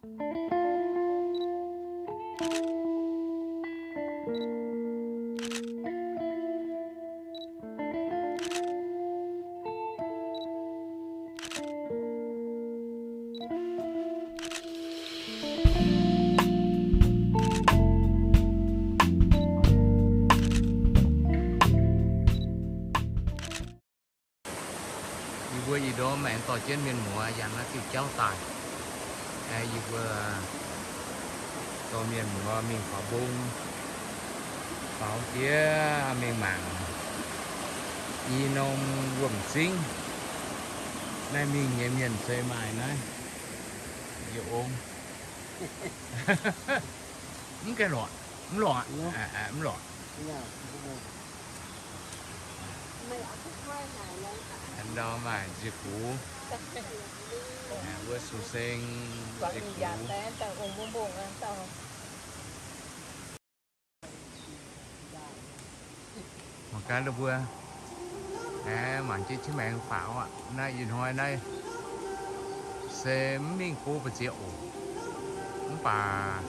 Yie mbuo ih ndorm aengx dorh jienv mienh muoz yangh naaiv diuh jauv daaih. Aengx yie mbuo dorh mienh muoz mingh faaux mbong, faaux diev mingh mangc i norm wuom zingv. Naaiv mingh nyei mienh se maaih naaiv, yie ong. Mv gaengh lorqc, mv lorqc, mv lorqc. Ndau maaih nziex gux, wuov su seng nziex gux. Mangc gaax ninh mbuo, aengx mangc jienv qiex maengx faaux aqv. Naaiv ih hnoi naaiv se mv mingh go mbu'ziex oc. Mv baac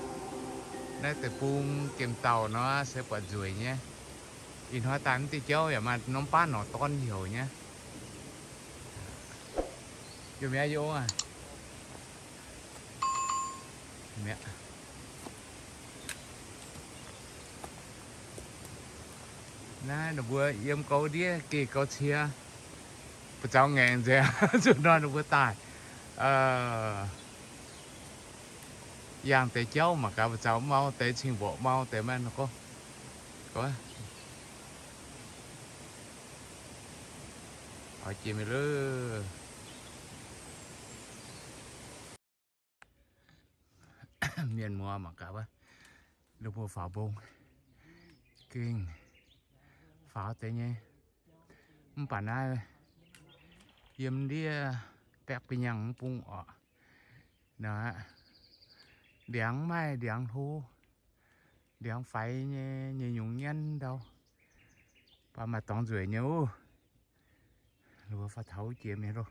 naaiv deic-bung gemh dauh nor se buatc nzueic nyei. Ih hnoi daaih mv diuh jauv yaac maaih norm baav norqc dorn heuc nyei. Yie mi'aqv, yie ong aac. Naaiv ninh mbuo yiem gouv ndiev geh gouv cie, buoz zaux ngaengc nzengc. Zuqc nor ninh mbuo daaih yangh deix jauv mangc gaax, buoz zaux mau deix, cing mborqc mau deix, maiv gorngv. Oix jiex mingh lov. Mienh muoz mangc gaax wuov, ninh mbuo faaux mbong gengh faaux deix nyei. Mv baac naaiv yiem ndiev baeqv biei nyangh mv bung orqc. Naaiv ndiangx maaih ndiangx hlo, ndiangx faix nyei, nyei nyungc nyanv ndau, mv baac maaih dorngx nzueic nyei oc. Ninh mbuo faaux taux jiex mingh loh.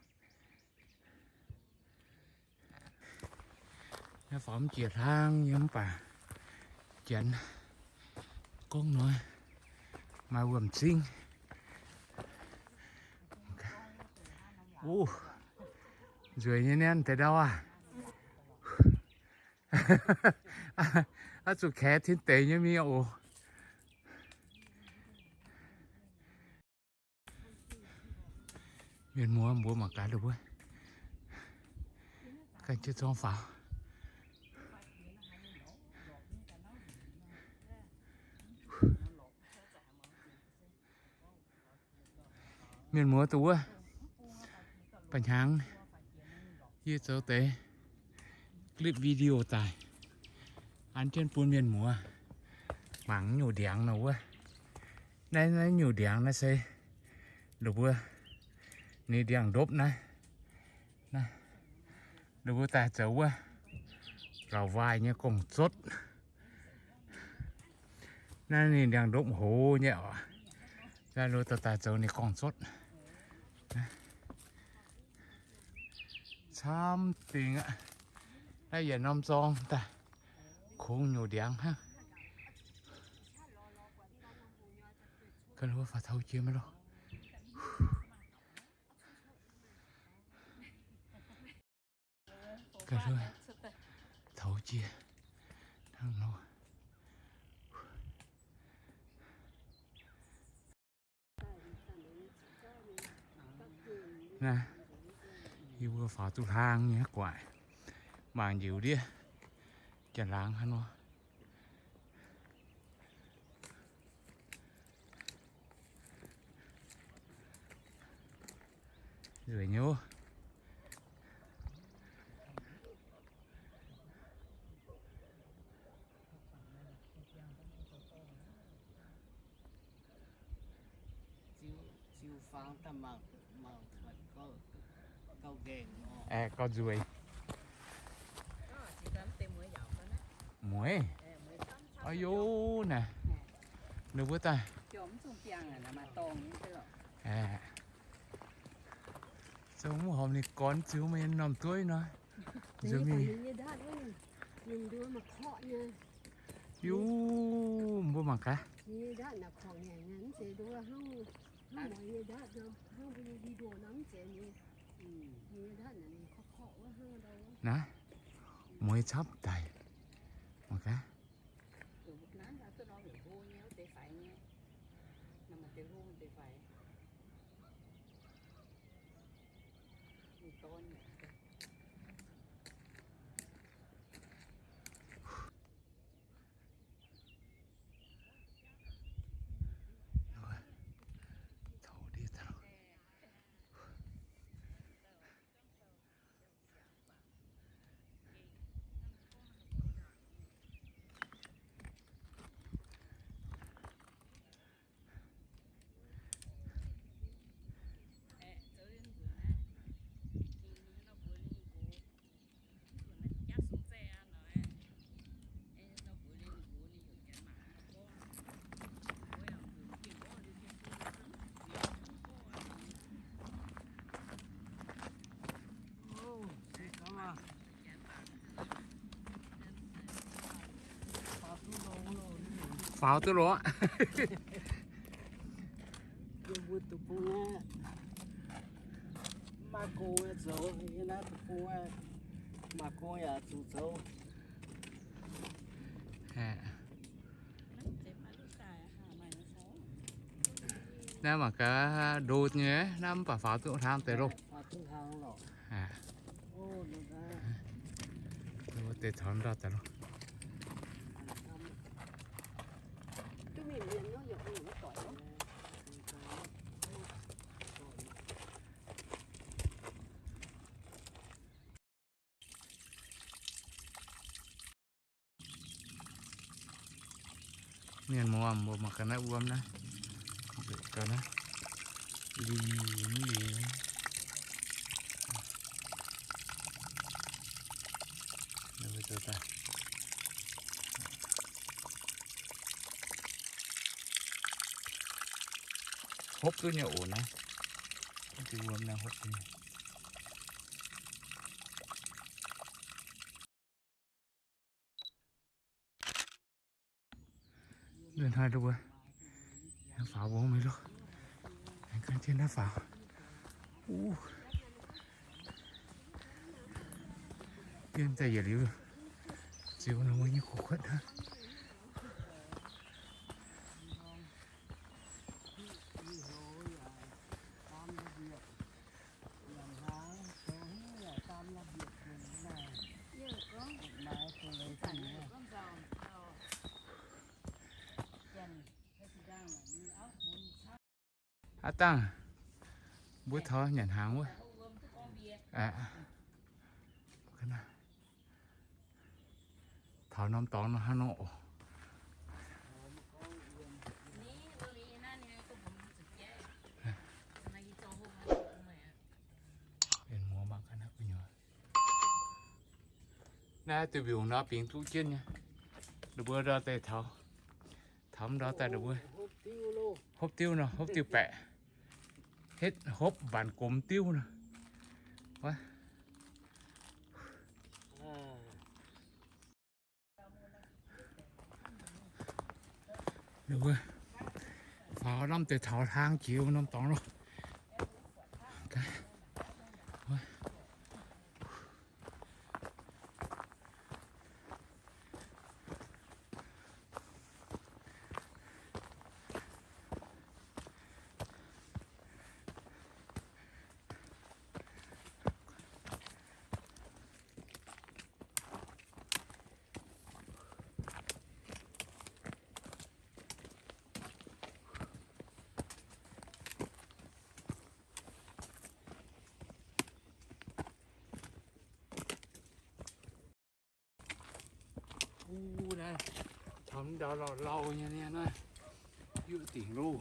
Naaiv faaux mv jiex hlang nyei mv baac janx gorngv nor maaih wuom-zingv. Nzueic nyei nian deix ndau aah. Aqv zuqc kaex tin deix nyei mingh oc. Mienh muoz mbuo mangc gaax ninh mbuo ganh jienv zorng faaux. Mienh muoz duqv wuov, ba'hnyangx yie zoux deix clip video daaih an jienv bun mienh muoz mangc nyungc ndiangx nor wuov. Naaiv, naaiv nyungc ndiangx naaiv se ninh mbuo ninh ndiangx-ndopv naaiv. Naaiv ninh mbuo daaih zoux wuov lauc waaih nyei gorngv-zotv. Naaiv ninh ndiangx-ndopv hoz nyei oc. Naaiv ninh mbuo daaih zoux ninh gorngv-zotv. Camv dingc aqv. Naaiv yietc norm zorng daaih kungx nyungc ndiangx hnangv. Ga'hluo faaux taux jiex maiv loh. Ga'hluo taux jiex hnangv nor. Naaiv, yie mbuo faaux duqv hlang nyei guaaic, mangc njiec ndiev, janx-laangz hnangv nor. Nzueic nyei oc. Aeqv, gauh nzueic. Mueiz. Aa yo, naaiv ninh mbuo daaih. Aeqv, zungv mv horpc ninh gorn ziux mingh norm dueiv nor. Nzueic mingh. Yie mbuo mangc gaax. Naaiv, mueiz camv daic. Mangc gaax. Faaux duqv loh. Yie mbuo deic-bung aqv, maiv maaih gong zoux, yie naaiv deic-bung aqv, maaih gong yaac zuqc zoux. Naaiv mangc gaax, ndo nyei, naaiv mv baac faaux duqv hnangv deix loh. Wuov deix taux ndau daaih loh. Mienh muoz, mbuo mangc gaax naaiv wuom naaiv. Gaax naaiv. Liuz, liuz. Hopv duqv nyei oc naaiv. Wuom naaiv hopv duqv nyei. Ih hnoi ndau wuov, aengx faaux mbuo mingh loh. Aengx gan jienv naaiv faaux. Uh, bienv daaih yietc liuz, ziux ninh mbuo nyei kuv kuotv hnangv. Aav dangh, mbuo taux nyanc hnaangx wuov. Taux norm dorngx nor hnangv nor oc. Mienh muoz mangc gaax naaiv gu'nyuoz. Naaiv duih mbiungc nor bingx duqv jienv nyei. Ninh mbuo ndau daaih taux, taux ndau daaih ninh mbuo hopv diuv nor, hopv diuv baeqc, hetv hopv mbanc gomx diuv nor. Wuov. Ninh mbuo faaux norm deix taux hlaang jiex norm dorngx loh. Gu naaiv, taux ndau lauh lauh nyei naaiv, yuoqv dingc loh.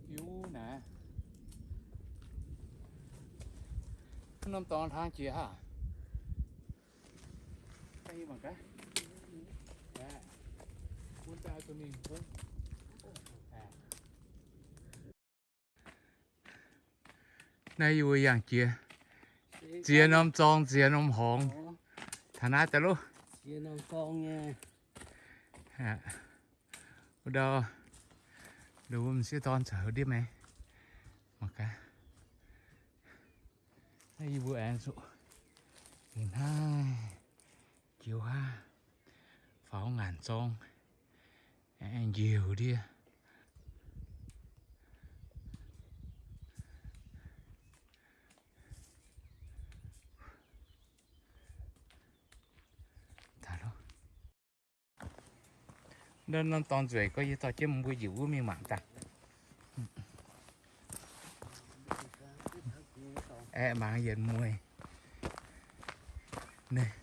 Biuv naaiv. Norm dorngx hlang jiex haah. Naaiv yie mbuo yangh jiex, ziex norm zorng ziex norm horngz. Taux naaiv daaih loh. Wuov ndau, wuov m'sieqv dorn caux ndiev maengx. Mangc gaax. Naaiv yie mbuo aengx zuqc hnangv jiouv haav faaux ngaanc zorng, aengx njiec ndiev. Ndau norm dorngx nzueic gorx, yie dorh jienv mbuo njiec wuov mingh mangc daaih. Aeqv, mangc yienx mueiz. Naaiv,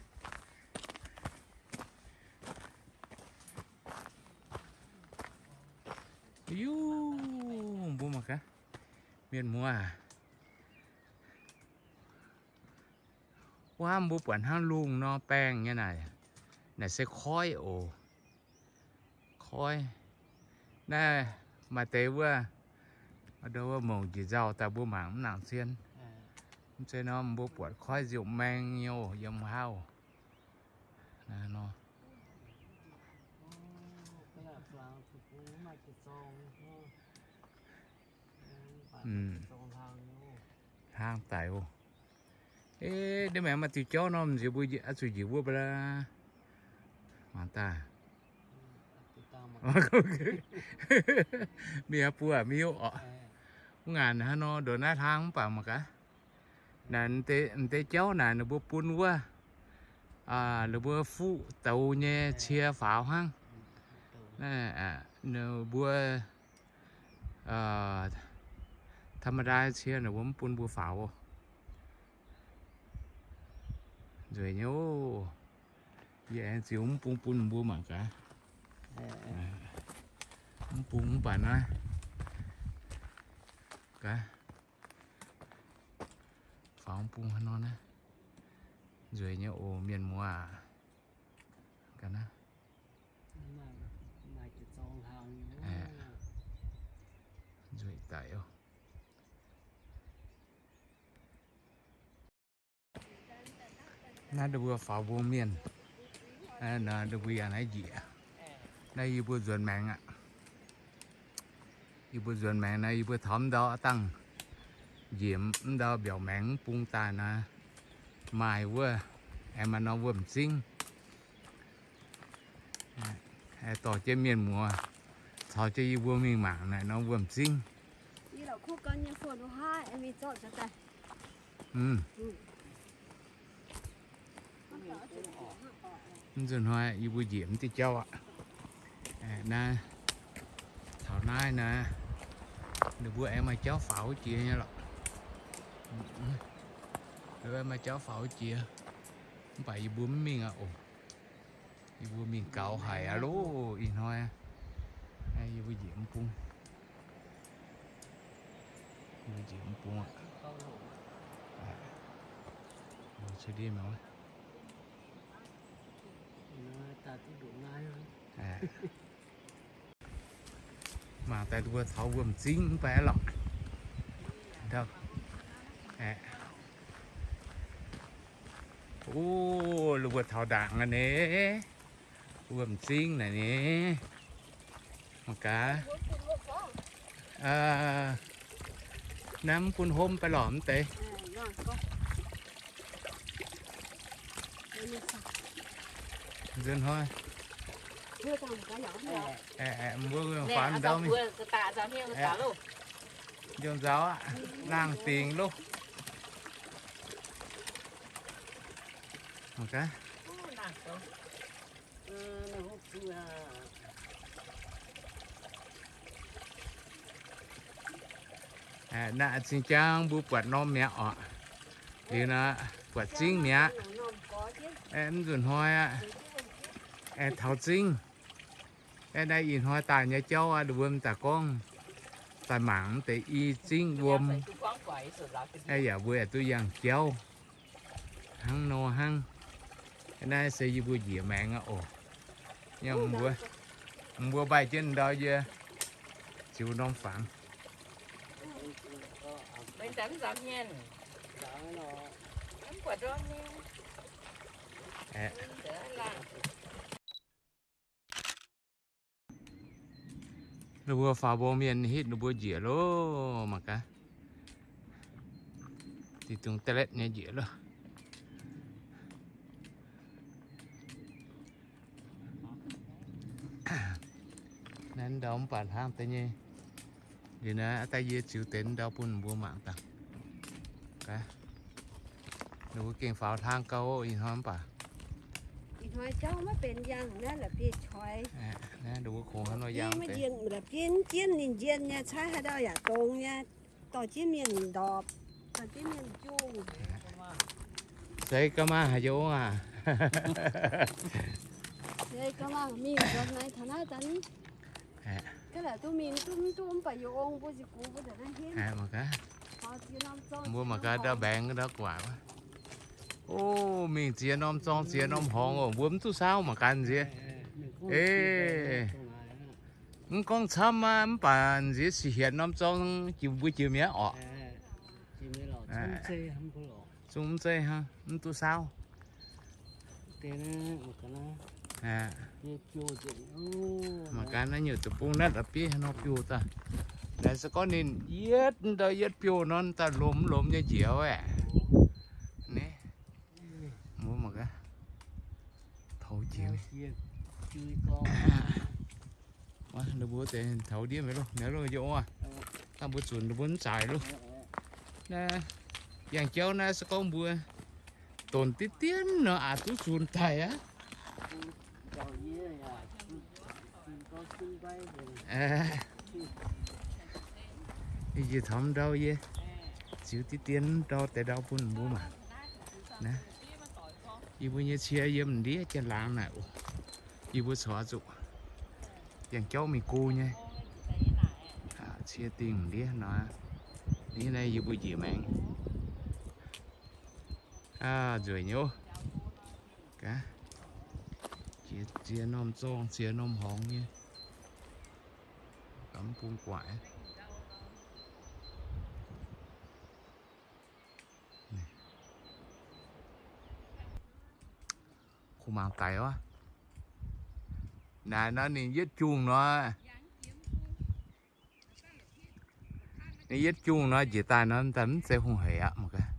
yuv, mbuo mangc gaax, mienh muoz aac. Wuov mbuo buatc hnangv lungh nor baengh nyei naaic, naaic se koiv oc. Koiv. Naaiv maaih deix wuov, wuov mouc njiec nzauh daaih mbuo mangc mv nangc zien. Mv zeiz nor mbuo buatc koiv nziouc maeng nyei oc, yiem haav oc. Naaiv nor. Hlang daic oc. Ei, ndiev maengx maaih diuh jauv nor, m'nziex mbuo oix zuqc njiec wuov ba'laqv. Mangc daaih. Mingh aqv, buo aqv, mv hiuv oc. Mv ngaanc hnangv nor ndongc naaiv hlang mv baac mangc gaax. Naaic, m'deix jauv naaic ninh mbuo bun wuov, ninh mbuo fuqv douz nyei cie faaux hnangv. Ninh mbuo ธรรมดา cie ninh mbuo mv bun mbuo faaux oc. Nzueic nyei oc. Yie aengx ziux mv bung bun mbuo mangc gaax. Mv bung mv baac naaiv gaax. Faaux mv bung haaix nor naaiv. Nzueic nyei oc mienh muoz aac. Gaax naaiv. Nzueic daic oc. Naaiv ndau mbuo faaux mbung mienh. Naaiv ndau mbuo yangh naaiv njiec. Naaiv yie mbuo nzuonx maengx aqv. Yie mbuo nzuonx maengx naaiv, yie mbuo taux mv ndau aqv dangh njiec mv ndau mbiaauc maengx mv bung daaih naaiv, maaih wuov, aengx maaih norm wuom-zingv. Aengx dorh jienv mienh muoz caux jienv yie mbuo mingh mangc naaic norm wuom-zingv. Mv nzunc hnoi yie mbuo njiec mv diuh jauv aqv. Naaiv, taux naaiv naaiv, ninh mbuo aengx maaih jauv faaux wuov jiex nyei lorqc. Maaih jauv faaux wuov jiex, mv baac yie mbuo mv mingh aqv oc. Yie mbuo mingh gaux haic aqv loh ih hnoi. Yie mbuo njiec mv bung. Yie mbuo njiec mv bung aqv. Mangc daaih mbuo taux wuom-zingv mv baac lorqc. Ov, mbuo taux ndaangc aqv nyei. Wuom-zingv naaic nyei. Mangc gaax. Naaiv mv bun hom baac lorqc mv deix. Nzunc hnoi. Mbuo faaux ndau mingh. Nzunc nzauh aqv, laangh dingc loh. Mangc gaax. Naaiv zinh jangv mbuo buatc norm mi'aqv oc. Liuz nor buatc zingv mi'aqv. Mv nzunc hnoi aqv, aengx taux zingv. Aeqv, naaiv ih hnoi daaih nyei jauv aqv, mbuo daaih gorngv daaih mangc mv deix i zingv wuom. Aeqv, yaac mbuo yaac duqv yangh jauv. Hnangv nor hnangv. Naaiv se yie mbuo njiec maengx aqv oc. Mbuo, mbuo mbaih jienv ndau yie ziux norm fangx. Ninh mbuo faaux mbong mienh hitv ninh mbuo njiec loh, mangc gaax. Tin-Hungh da'letv nyei njiec loh. Naaiv ndau mv baac hlang deix nyei. Liuz naaiv daaih yie ziux deix ndau bun mbuo mangc daaih. Ninh mbuo gengh faaux hlang gau ih hnoi mv baac. Ih hnoi jauv maiv benx yangh naaiv la'bieiv qoix. Naaiv ninh mbuo kungx hnangv nor yangh deix. La'bieiv jienv ninh njien nyei, caaiv haaix dauh yaac dongz nyei. Dorh jienv mienh ndorpc, dorh jienv mienh jungh. Seix ga'maah haaix, yie ong aac? Seix ga'maah mingh nzuonx naaiv taux naaiv daaih ni. Ga'naaiv duqv mingh duqv mv duqv mv baac yie ong mbuo ziqc gux mbuo daaih naaiv henv. Mbuo mangc gaax ndau mbaengx ndau guaax. O, mingh ziex norm zorng ziex norm horngz oc, mbuo mv duqv saauv mangc gaax nziex. Ei, mv gorngv camv aqv, mv baac nziex sic hietc norm zorng jiex mbuo jiex mi'aqv orqc. Zungv mv zeiz hnangv, mv duqv saauv. Mangc gaax naaiv nyungc deic-bung naaiv la'bieiv haaix nor biouv daaih. Naaiv se gorngv ninh yietv ndau yietv biouv nor daaih lomh lomh nyei njiec aeqv. Mbuo mangc gaax, toux jiex. Ninh mbuo deix taux ndiev mi'aqv loh, mi'aqv loh, yie ong aac. Dangh mbuo zunc ninh mbuo mv zaaix loh. Naaiv yangh jauv naaiv se gorngv mbuo donx diqv dien nor aqc duqv zunc daic aqv. Yie taux ndau yie ziux diqv dien ndau deix ndau bun mbuo mangc. Naaiv yie mbuo nyei cie yiem ndiev jaa-laangz naaic oc. Yie mbuo corc zuqc yangh jauv mingh go nyei. Cie dingh ndiev nor, naaiv yie mbuo njiec maengx. Nzueic nyei oc. Ziex norm zorng ziex norm horngz nyei. Gamh bung guaaic. Kuh mangc daic oc. Naaic nor ninh yietv jungh nor, ninh yietv jungh nor njiec daaih nor daaih mv zeiz hungh heic aqv mangc gaax.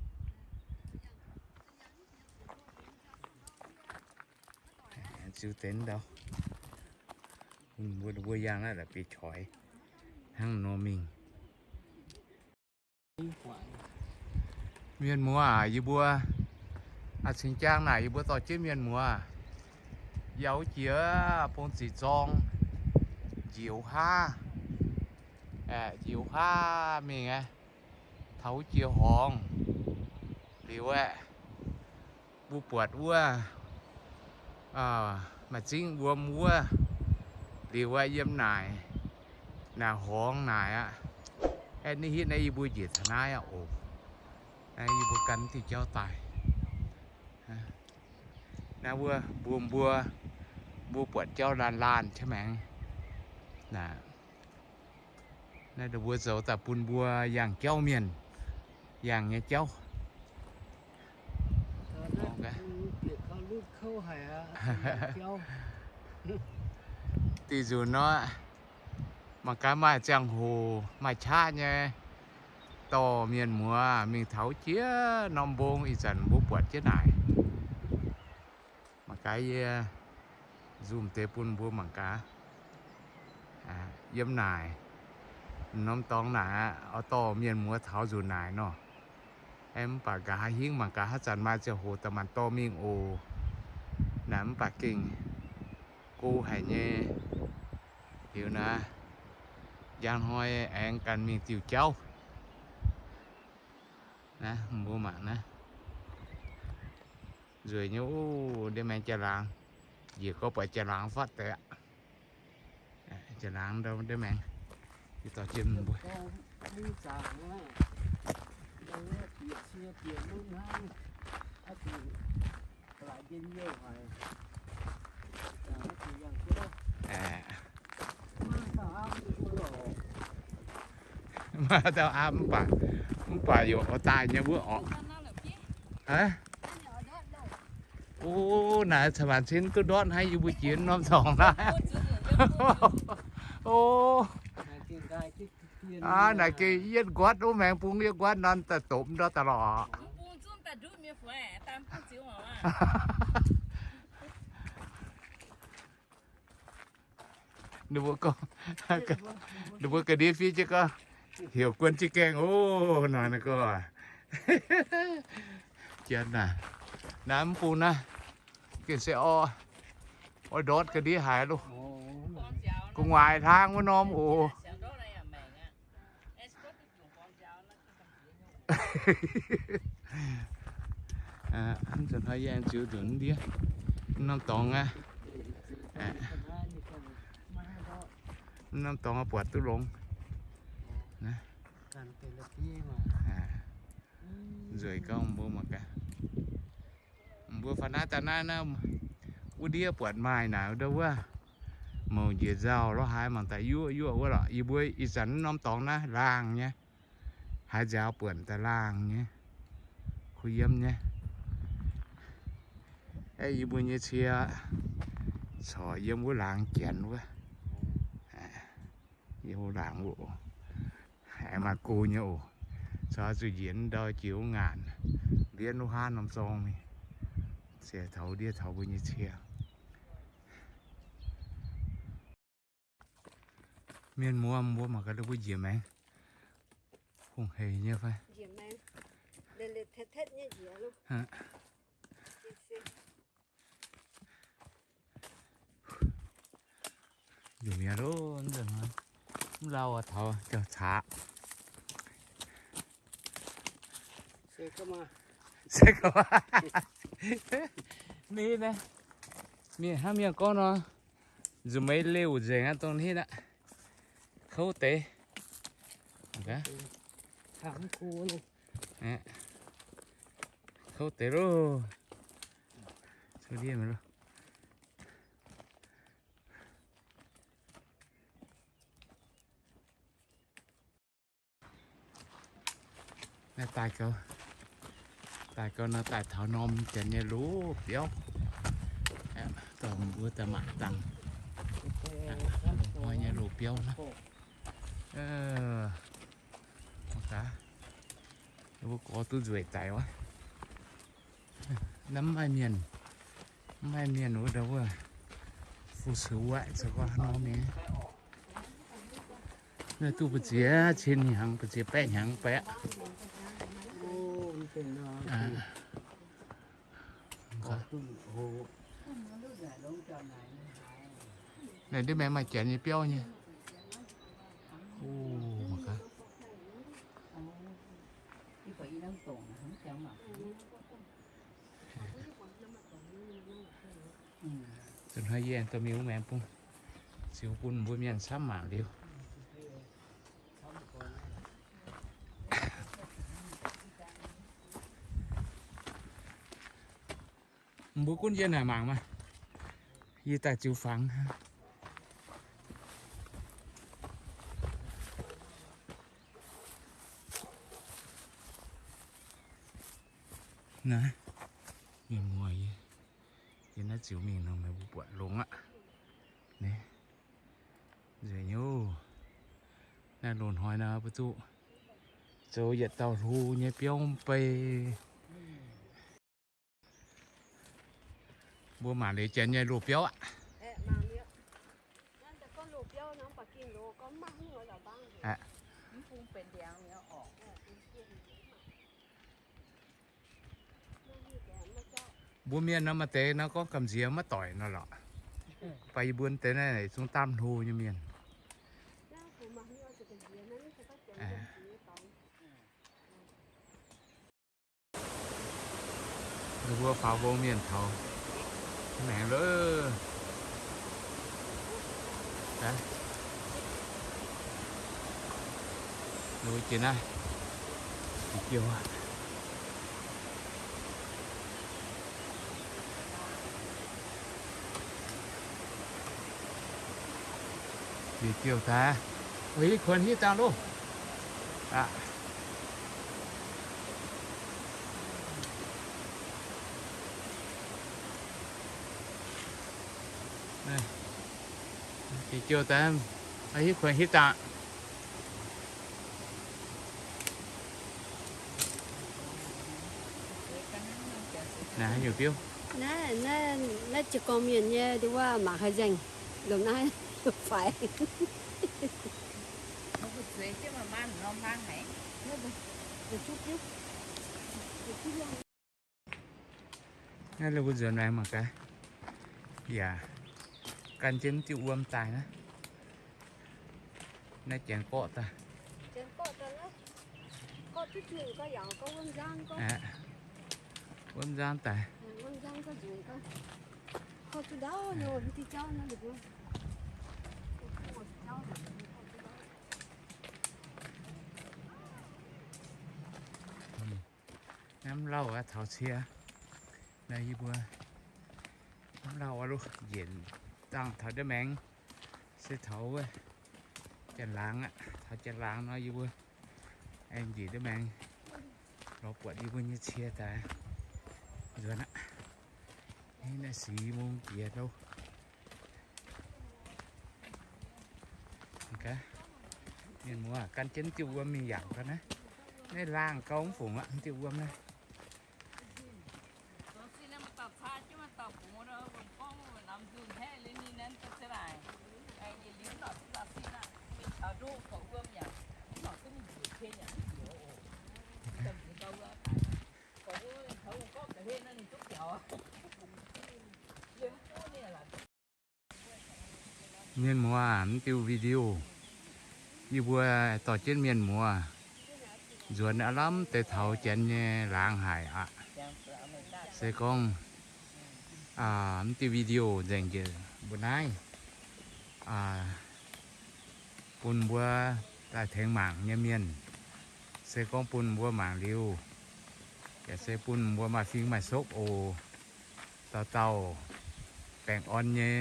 Ziux deix ndau, mbuo, mbuo yangh naaiv la'bieiv-qoix hnangv nor mingh. Mienh muoz aac, yie mbuo cingx jaang naaic yie mbuo dorh jienv mienh muoz yauv jiex Bung Ziqc Zorng njiec haav, njiec haav mingh aeqv, taux jiex horngz liuz aeqv, mbuo buatc wuov maaih zingv wuom wuov liuz aeqv, yiem naaic, naaic horngz naaic aqv. Aeqv, naaiv hitv naaiv yie mbuo njiec taux naaiv aqv oc. Naaiv yie mbuo gan diuh jauv daaih. Naaiv wuov mbuo, mbuo, mbuo buatc jauv laanh laanh qaqv maengx. Naaiv, naaiv mbuo zoux daaih bun mbuo yangh jauv mienh, yangh nyei jauv. Dih nzunc nor, mangc gaax maaih ziangh hoc maaih qaqv nyei, dorh mienh muoz mingh taux jiex norm mbong ih zanc mbuo buatc jienv naaic. Mangc gaax yie nzumh deix bun mbuo mangc gaax. Yiem naaic, norm dorngx naaic aqv, oix dorh mienh muoz taux nzunc naaic nor. Aeqv, mv baac nqa'haav hingv mangc gaax haaix zanc maaih ziangh hoc da'maanc dorh mingh oc. Naaic mv baac gengh go haic nyei. Liuz naaiv, njang hnoi aengx ganh mingh diuh jauv. Naaiv mbuo mangc naaiv. Nzueic nyei oc, ndiev maengx jaa-laangz. Njiec gorngv buatc jaa-laangz fatv deix aqv. Jaa-laangz ndau ndiev maengx. Yie dorh jienv mbuo. Maaih dauh aapv mv baac, mv baac yaac oix daaih nyei wuov orqc. O, naaiv caux maanc cin duqv ndortv haiv yie mbuo jiex norm dorngx naaiv. O, naaic gengh yietv nquatv wuov maengx bung yietv nquatv nor daaih dopc ndortv daaih lorqc. Ninh mbuo gorngv, ninh mbuo ga'ndiev fiev jienv gorngv, heuc guon jienv gaengh oc. Naaic ninh gorngv, janx naaic, naaiv mv bung naaiv gengh se oix, oix ndortv ga'ndiev haic loh. Gu'nguaaic hlaang wuov norm oc. Nzunc hnoi yie aengx ziux nzunc ndiev norm dorngx aqv. Norm dorngx buatc duqv longx. Nzueic gauh mbuo mangc gaax. Mbuo faaux naaiv daaih naaiv, naaiv wuov ndiev buatc maaih naaic ndau wuov, mouc njiec nzauh lorz haaix mangc daaih yuoqv yuoqv wuov lorqc. Yie mbuo ih zanc norm dorngx naaiv laangh nyei, haaix nziaaux buonc daaih laangh nyei, kuh yiem nyei. Aeqv, yie mbuo nyei cie corc yiem wuov laangz janx wuov. Yiem wuov laangz wuov oc. Aengx maaih go nyei oc. Corc zuqc njiec ndau jiex wuov ngaanc, mbienv wuov haanv norm zorng mingh, se taux ndiev taux mbuo nyei cie. Mienh muoz, mbuo mangc gaax mbuo njiec maengx hungh hec nyei fai? Nzunc mi'aqv loh, mv lauh taux jauv-caqv. Se gorngv mingh naaiv, mienh hnangv mienh gorngv nor, nzunc meix liouh nzengc aqv, dongh hnangv aqv. Kouv deix. Kouv deix loh. Naaiv daaih gau, daaih gau nor daaih taux norm janx nyei loz-biauv. Dorh mbuo daaih mangc dangh hnoi nyei loz-biauv naaiv. Mbuo gorx duqv nzueic daic wuov. Naaiv mv maaih mienh, mv maaih mienh wuov ndau wuov, fu-sux wuov, se gorngv haaix nor mingh. Naaiv duqv mbu'ziex cin hnyangx, mbu'ziex baeqv hnyangx baeqv. Naaiv ndiev maengx maaih janx nyei biauv nyei. Nzunc hnoi yie aengx dorh mingh wuov maengx bung ziux bun mbuo mienh camv mangc liuz. Mbuo gunv yie naaic mangc maah. Yie daaih ziux fangx. Naaiv, mienh muoz, yie naaiv ziux mingh nor meih mbuo buatc longx aqv. Naaiv nzueic nyei. Naaiv loz-hnoi naaiv mbuo duqv zoux yietc dauh hlo nyei biauv mv bei. Mbuo mangc liuz janx nyei loz-biauv aqv. Mbuo mienh nor maaih deix nor gorngv gamh nziex maiv doic nor lorqc. Baac yie mbuo deix naaiv zungv daamv hlo nyei mienh. Ninh mbuo faaux mbong mienh taux maengx loh. Ninh mbuo jiex naaiv, jiex jiouv aqv. Diuh daaih, hiuv kuonx hiuv dangh loh. Diuh daaih, hiuv kuonx hiuv dangh. Naaiv, naaiv jiez gorn mienh nyei nduov wuov mangc haaix nzengc, lomh naaiv faix. Naaiv mbuo nzuonx mangc gaax, yaac gan jienv diuh wuom daaih naaiv. Naaiv janx gorqv daaih. Wuom nzangv daaih. Hnamv lauh aqv, taux cie. Naaiv yie mbuo hnamv lauh aqv loh, njiec dangh taux ndiev maengx se taux wuov janx-laangz aqv. Taux janx-laangz nor yie mbuo aengx njiec ndiev maengx lorz buatc yie mbuo nyei cie daaih nzuonx aqv. Naaiv si mungv jiex louh. Mienh muoz gan jienv diuh wuom mingh yangh gau naaiv. Naaiv laangh gau mv fungc aqv, diuh wuom naaiv. Mienh muoz, mv diuh video yie mbuo dorh jienv mienh muoz nzuonx aav lamh deix taux janx nyei laangz haic aqv. Se gorngv mv diuh video nzengc njiec mbuo naaiv bun mbuo daaih tengx mangc nyei mienh, se gorngv bun mbuo mangc liuz, yaac se bun mbuo maaih fing maaih sokv oc. Dauh dauh baengh orn nyei.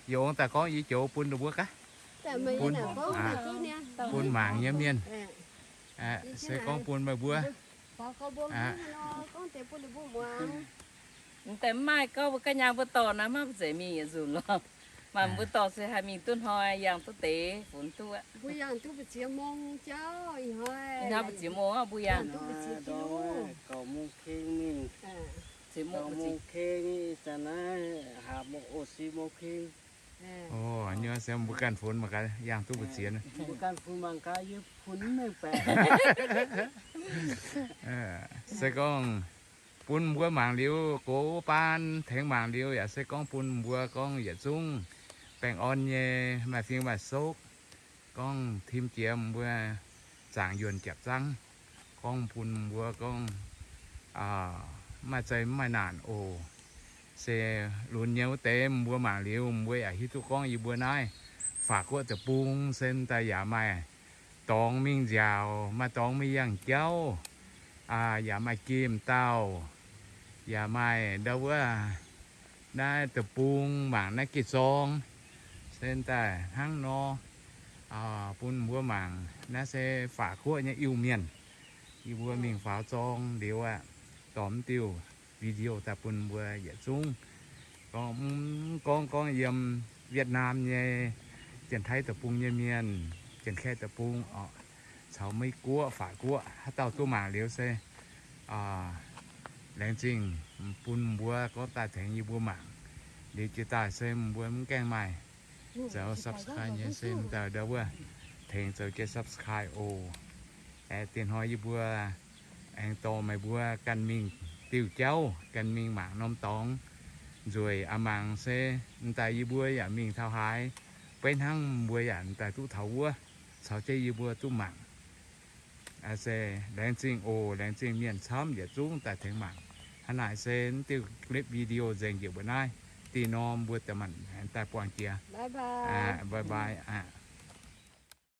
Yie ong daaih gorngv yie joux bun ninh mbuo gaax, bun mangc nyei mienh, se gorngv bun meih mbuo. Mv deix mv maaih gorngv mbuo ganh nyaanh mbuo dorh naaiv maiv zeiz mingh yietc nzunc lorqc. Maaih mbuo dorh se haih mingh duqv hnoi yangh duqv deix funx duqv. Mbuo yangh duqv mbu'ziex mong jauv ih hnoi. Ih hnoi mbu'ziex mong mbuo yangh? Mbu'ziex mong keng mingh. Mbu'ziex mong keng ih zanc naaiv haaix mong, o, si mong keng. Nyei se mbuo ganh funx mangc gaax yangh duqv mbu'ziex. Mbuo ganh funx mangc gaax, yie funx mv mengh baeqc. Se gorngv bun mbuo mangc liuz gox baan tengx mangc liuz, yaac se gorngv bun mbuo gorngv yietc zungv baengh orn nyei, maaih fing maaih sokv, gorngv tim jiex mbuo zaangc yuonh japc zangv, gorngv bun mbuo gorngv maaih zeih mv maaih naanc oc. Se lunx nyei wuov deix mbuo mangc liuz mbuo yaac hiuv duqv gorngv yie mbuo naaiv Faatv Guoqv deic-bung se daaih yaac maaih dorngx mingh nziaauc, maaih dorngx mingh yangh jauv, yaac maaih gemh dauh, yaac maaih ndau wuov naaiv deic-bung mangc naaiv geh zorng se daaih hnangv nor. Bun mbuo mangc naaiv se Faatv Guoqv nyei Iu-Mienh. Yie mbuo mingh faaux zorng liuz aqv, dorh mv diuh video daaih bun mbuo yietc zungv gorngv, mv gorngv gorngv yiem Vietnam nyei, Janx-Taiv deic-bung nyei mienh, Janx-Kaeqv deic-bung oc, caux Meiv Guoqv, Faatv Guoqv, haaix dauh duqv mangc liuz se laengz zingh bun mbuo gorngv daaih tengx yie mbuo mangc. Liuz jiex daaih se mbuo mv gaengh maaih zoux subscribe nyei se daaih ndau wuov tengx zoux jienv subscribe oc. Aengx diex hnoi yie mbuo aengx dorh meih mbuo ganh mingh diuh jauv, ganh mingh mangc norm dorngx nzueic aqv. Mangc se daaih yie mbuo yaac mingh taux haaix, beiv hnangv mbuo yaac daaih duqv taux wuov, caux jienv yie mbuo duqv mangc. Se laengz zingh oc. Laengz zingh mienh camv yietc zungv daaih tengx mangc. Hnangv naaic se mv diuh clip video nzengc njiec mbuo naaiv. Dih norm mbuo daaih manc daaih buangh jiex. Bye bye aqv.